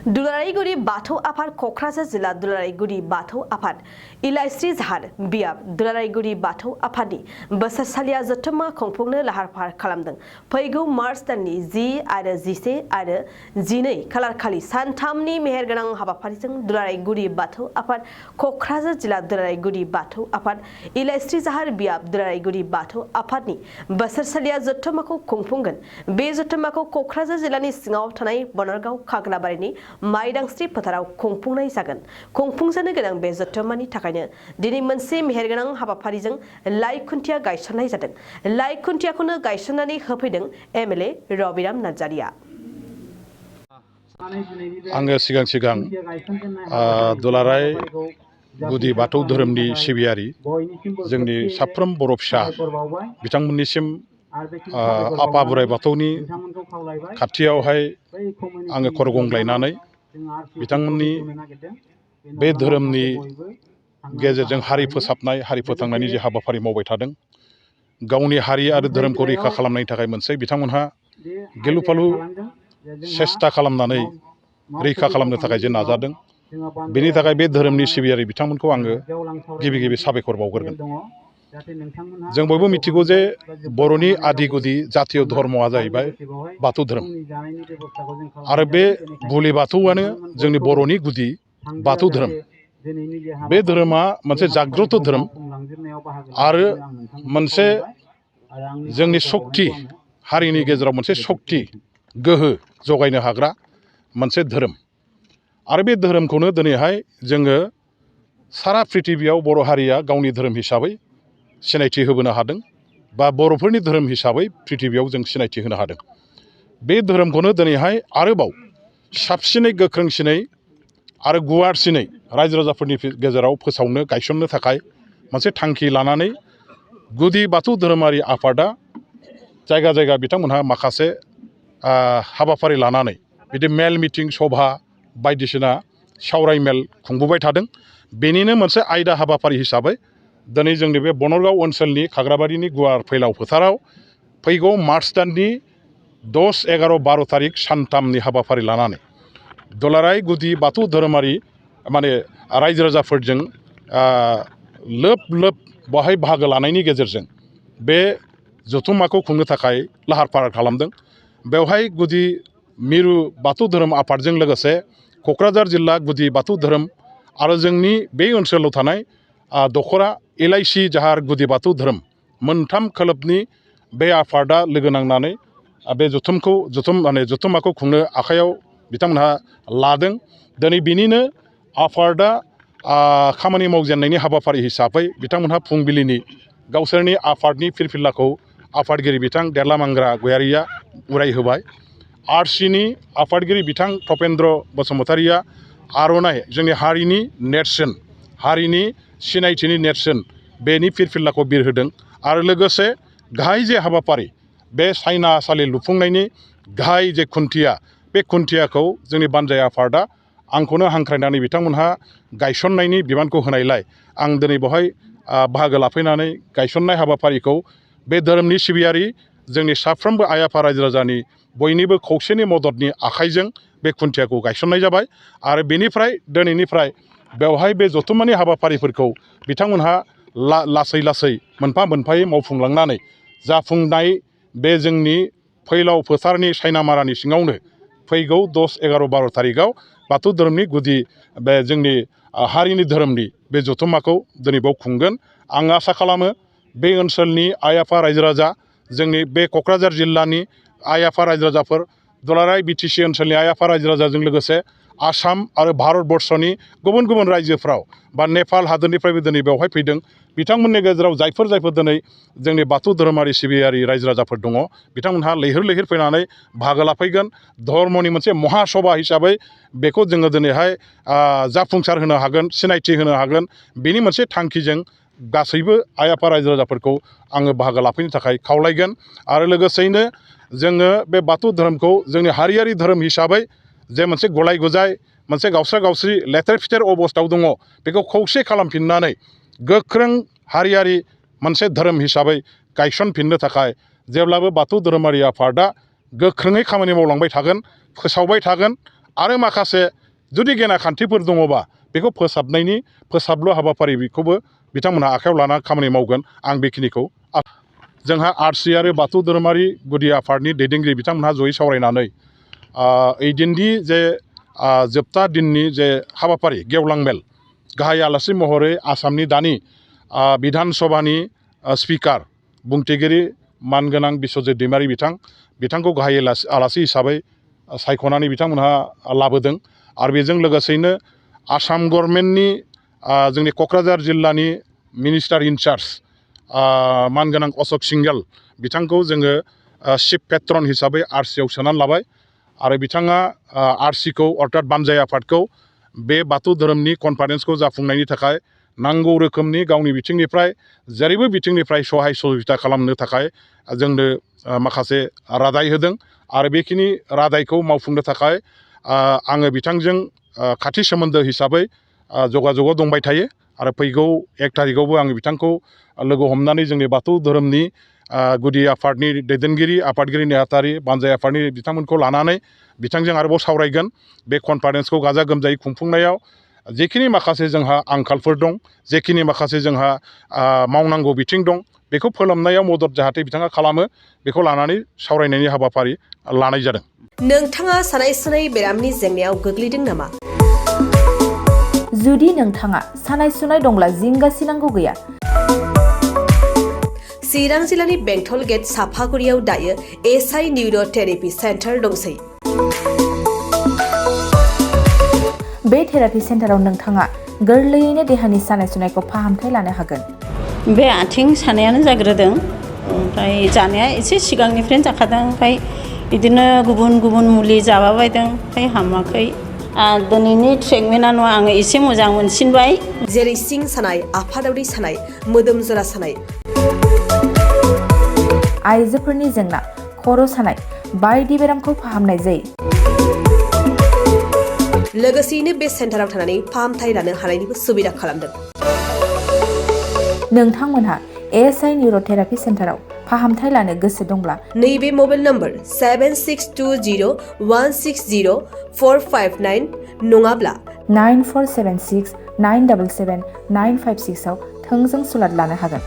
दुलारायगुरि बाथौ आफाद क'क्राझार जिल्ला दुलारायगुरि बाथौ आफाद इलायस्रि जाहार बियाब दुलारायगुरि बाथौ आफादनि बोसोरसालिया जथुम्मा खुंफुंनो लाहार फाहार खालामदों। फैगौ मार्च दाननि 10 आरो 11 आरो 12 खालारखालि सानथामनि मेहेरगोनां हाबाफारिजों दुलारायगुरि बाथौ आफाद क'क्राझार जिल्ला दुलारायगुरि बाथौ आफाद इलायस्रि जाहार बियाब दुलारायगुरि बाथौ आफादनि बोसोरसालिया जथुम्माखौ खुंफुंगोन। बे जथुम्माखौ क'क्राझार जिल्लानि सिङाव थानाय बनरगाव खाग्राबारिनि माइदांस्रि फोथाराव खुंफुंनाय जागोन। खुंफुंजानो गोनां बे जथुम्मानि थाखायनो दिनै मोनसे मेहेरगोनां हाबाफारिजों लाइ खुन्थिया गायसननाय जादों। लाइ खुन्थियाखौनो गायसननानै होफैदों एमएलए रबिराम नार्जारिया। आङो सिगां दुलाराय गुदि बाथौ धोरोमनि सिबियारि जोंनि साफ्रोम बर' फिसा बिथांमोननिसिम आफा बोराइ बाथौनि खाथियावहाय आङो खर' गंग्लायनानै बिथांमोननि बे धोरोमनि गेजेरजों हारि फोसाबनाय हारि फोथांनायनि जे हाबाफारि मावबाय थादों, गावनि हारि आरो धोरोमखौ रैखा खालामनायनि थाखाय मोनसे बिथांमोनहा गिलु फालु सेस्था खालामनानै रैखा खालामनो थाखाय जे नाजादों, बेनि थाखाय बे धोरोमनि सिबियारि बिथांमोनखौ आङो गिबि साबायखर बावग्रोगोन। जों बयबो मिथिगौ जे बर'नि आदि गुदि जातीय धर्मआ जाहैबाय बाथौ धोरोम आरो बे बुलि बाथौआनो जोंनि बर'नि गुदि बाथौ धोरोम। बे धोरोमा मोनसे जाग्रत धोरोम आरो मोनसे जोंनि सक्ति हारिनि गेजेराव मोनसे सक्ति गोहो जगायनो हाग्रा मोनसे धोरोम आरो बे धोरोमखौनो दिनैहाय जोङो सारा प्रिथिबियाव बर' हारिया गावनि धोरोम हिसाबै सिनायथि होबोनो हादों बा बर'फोरनि धोरोम हिसाबै प्रिथिबियाव जों सिनायथि होनो हादों। बे धोरोमखौनो दिनैहाय आरोबाव साबसिनै गोख्रोंसिनै आरो गुवारसिनै रायजो राजाफोरनि गेजेराव फोसावनो गायसननो थाखाय मोनसे थांखि लानानै गुदि बाथौ धोरोमारि आफादा जायगा जायगा बिथांमोनहा माखासे हाबाफारि लानानै बिदि मेल मिटिं सभा बायदिसिना सावराय मेल खुंबोबाय थादों। बेनिनो मोनसे आयदा हाबाफारि हिसाबै दिनै जोंनि बे बनरगाव ओनसोलनि खाग्राबारिनि गुवार फैलाव फोथाराव फैगौ मार्च दाननि 10, 11, 12 थारिख सानथामनि हाबाफारि लानानै दुलाराय गुदि बाथौ धोरोमारि रायजो राजाफोरजों लोब लोब बेवहाय बाहागो लानायनि गेजेरजों बे जथुम्माखौ खुंनो थाखाय लाहार फाहार खालामदों। बेवहाय गुदि मिरु बाथौ धोरोम आफादजों लोगोसे क'क्राझार जिल्ला गुदि बाथौ धोरोम आरो जोंनि बे ओनसोलाव थानाय दखरा इलायसि जाहार गुदि बाथौ धोरोम मोनथाम खोलोबनि बे आफादा लोगो नांनानै बे जथुम्माखौ खुंनो आखायाव बिथांमोनहा लादों। दिनै बिनिनो आफादा खामानि मावजेननायनि हाबाफारि हिसाबै बिथांमोनहा फुंबिलिनि गावसोरनि आफादनि फिरफिलाखौ आफादगिरि बिथां देरलामांग्रा गयारिया उरायहोबाय। आरसिनि आफादगिरि बिथां तपेन्द्र बसुमतारिया आर'नाइ जोंनि हारिनि नेरसोन हारिनि सिनायथिनि नेरसोन बेनि फिरफिलाखौ बिरहोदों आरो लोगोसे गाहाय जे हाबाफारि बे सायनासालि लुफुंनायनि गाहाय जे खुन्थिया बे खुन्थियाखौ जोंनि बानजाय आफादा आंखौनो हांख्रायनानै बिथांमोनहा गायसननायनि बिबानखौ होनायलाय आं दिनै बेवहाय बाहागो लाफैनानै गायसननाय हाबाफारिखौ बे धोरोमनि सिबियारि जोंनि साफ्रोमबो आइ आफा रायजो राजानि बयनिबो खौसेनि मददनि आखाइजों बे खुन्थियाखौ गायसननाय जाबाय आरो बेनिफ्राय दिनैनिफ्राय बेवहाय बे जथुम्मानि हाबाफारिफोरखौ बिथांमोनहा लासै लासै मोनफा मोनफायै मावफुंलांनानै जाफुंनाय बे जोंनि फैलाव फोथारनि सायनामारानि सिङावनो फैगौ 10, 11, 12 थारिखआव बाथौ धोरोमनि गुदि बे जोंनि हारिनि धोरोमनि बे जथुम्माखौ दिनै बेयाव खुंगोन। आं आसा खालामो बे ओनसोलनि आइ आफा रायजो राजा जोंनि बे क'क्राझार जिल्लानि आइ आफा रायजो राजाफोर दुलाराय बिटिसि ओनसोलनि आइ आफा रायजो राजाजों लोगोसे आसाम आरो भारतबर्षनि गुबुन गुबुन रायजोफ्राव बा नेपाल हादोरनिफ्रायबो दिनै बेवहाय फैदों। बिथांमोननि गेजेराव जायफोर दिनै जोंनि बाथौ धोरोमारि सिबियारि रायजो राजाफोर दङ बिथांमोनहा लैहोर लैहोर फैनानै बाहागो लाफैगोन। धर्मनि मोनसे महासभा हिसाबै बेखौ जोङो दिनैहाय जाफुंसार होनो हागोन, सिनायथि होनो हागोन। बेनि मोनसे थांखिजों गासैबो आइ आफा रायजो राजाफोरखौ आङो बाहागो लाफैनो थाखाय खावलायगोन आरो लोगोसेयैनो जोङो बे बाथौ धोरोमखौ जोंनि हारियारि धोरोम हिसाबै जे मोनसे गलाय गुजाय मोनसे गावस्रा गावस्रि लेथेर फिथेर अबस्थायाव दङ बेखौ खौसे खालामफिननानै गोख्रों हारियारि मोनसे धोरोम हिसाबै गायसनफिननो थाखाय जेब्लाबो बाथौ धोरोमारि आफादा गोख्रोङै खामानि मावलांबाय थागोन, फोसावबाय थागोन आरो माखासे जुदि गेना खान्थिफोर दङबा बेखौ फोसाबलु हाबाफारि बेखौबो बिथांमोनहा आखायाव लाना खामानि मावगोन आं बेखिनिखौ जोंहा आरसि आरो बाथौ धोरोमारि गुदि आफादनि दैदेनगिरि बिथांमोनहा जयै सावरायनानै ओइदिननि जे जोबथा दिननि जे हाबाफारि गेवलां मेल गाहाय आलासि महरै आसामनि दानि बिधान सभानि स्पिकार बुंथिगिरि मानगोनां बिस्वजित दैमारि बिथांखौ गाहाय आलासि हिसाबै सायख'नानै बिथांमोनहा लाबोदों आरो बेजों लोगोसेयैनो आसाम गभर्नमेन्टनि जोंनि क'क्राझार जिल्लानि मिनिस्टार इनचार्ज मानगोनां अशक सिंगेल बिथांखौ जोङो चिफ पेट्रन हिसाबै आरसिआव सोनानै लाबाय आरो बिथाङा आरसिखौ अर्थात बानजाय आफादखौ बे बाथौ धोरोमनि कनफारेन्सखौ जाफुंनायनि थाखाय नांगौ रोखोमनि गावनि बिथिंनिफ्राय जेरैबो बिथिंनिफ्राय सहाय सहजुगिता खालामनो थाखाय जोंनो माखासे रादाय होदों आरो बेखिनि रादायखौ मावफुंनो थाखाय आङो बिथांजों खाथि सोमोन्दो हिसाबै जगाजगआव दंबाय थायो आरो फैगौ 1 थारिखआवबो आङो बिथांखौ लोगो हमनानै जोंनि बाथौ धोरोमनि गुदि आफादनि दैदेनगिरि आफादगिरि नेहाथारि बानजाय आफादनि बिथांमोनखौ लानानै बिथांजों आरोबाव सावरायगोन बे कनफारेन्सखौ गाजा गोमजायै खुंफुंनायाव जेखिनि माखासे जोंहा आंखालफोर दं जेखिनि माखासे जोंहा मावनांगौ बिथिं दं बेखौ फोलोमनायाव मदद जाहाथे बिथाङा खालामो बेखौ लानानै सावरायनायनि हाबाफारि लानाय जादों। नोंथाङा सानाय सुनाय बेरामनि जेंनायाव गोग्लैदों नामा? जुदि नोंथाङा सानाय सुनाय दंब्ला जिंगासिनांगौ गैया। चिरां जिल्लानि बेंटल गेट साफागुरियाव दायो एसआइ निउर' थेरापि सेन्टार दंसै। बे थेरापि सेन्टाराव नोंथाङा गोरलैयैनो देहानि सानाय सुनायखौ फाहामथाय लानो हागोन। बे आथिं सानायानो जाग्रोदों ओमफ्राय जानाया एसे सिगांनिफ्रायनो जाखादों ओमफ्राय बिदिनो गुबुन मुलि जाबाबायदों ओमफ्राय हामाखै। दिनैनि ट्रिटमेन्टआ आङो एसे मोजां मोनसिनबाय। जेरै सिं सानाय आफादावरि सानाय मोदोम जरा सानाय आइजोफोरनि जेंना खर' सानाय बायदि बेरामखौ फाहामनाय जायो। लोगोसेयैनो बे सेन्टाराव थानानै फाहामथाय लानो हानायनिबो सुबिदा खालामदों। नोंथांमोनहा एसआइ निउर' थेरापि सेन्टाराव फाहामथाय लानो गोसो दंब्ला नैबे मबाइल नम्बर 7620160459 नङाब्ला 9476977956 आव थोंजों सुलाद लानो हागोन।